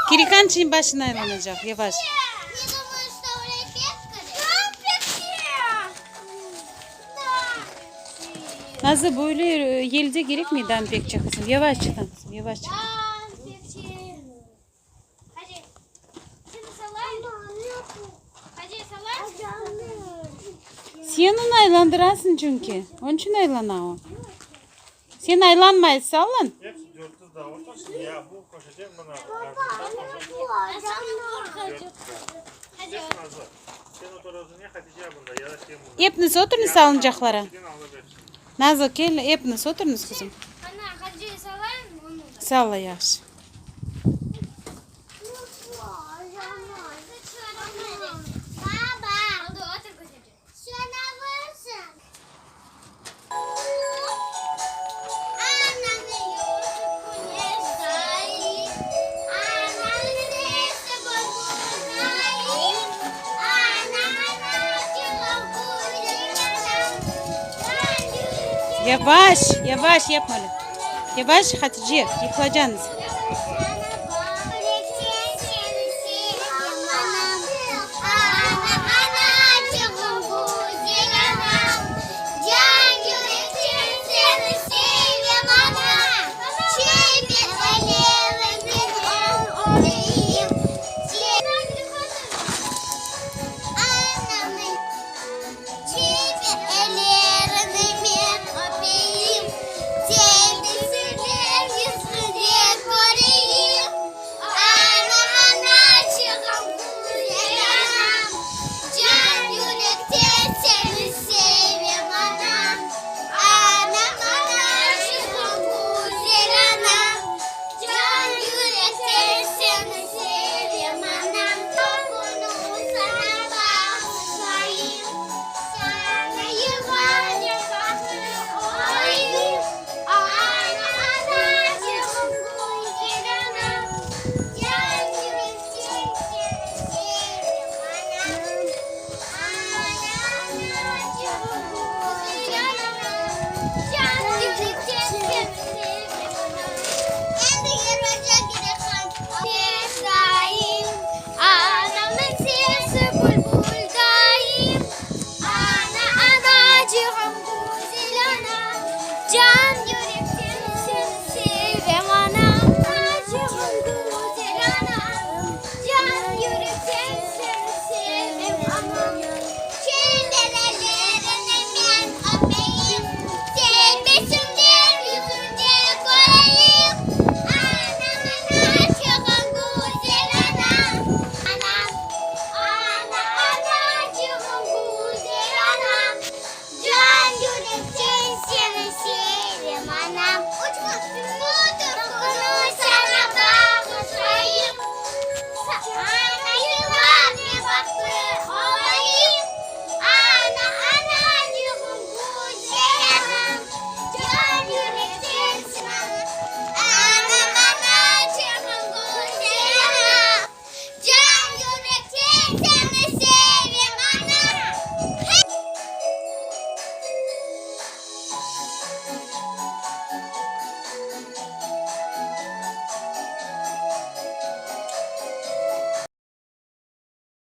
Kirikan şimdi başın aylanacaq, yavaş. Nazlı, böyle yelde kerekmey dampekçe, qızım. Yavaşçıqtan, qızım, yavaşçıqtan. Sen onı aylandırasıñ çünki, onıñ içün aylana o. Sen aylanmay sallan. Epiniz oturıñız salıncaqlara. Nazlı, kel, epiniz oturıñız, qızım. Salla, yahşı. Yavaş, yavaş yapma öyle. Yavaş, Hatice, yıqılacañız.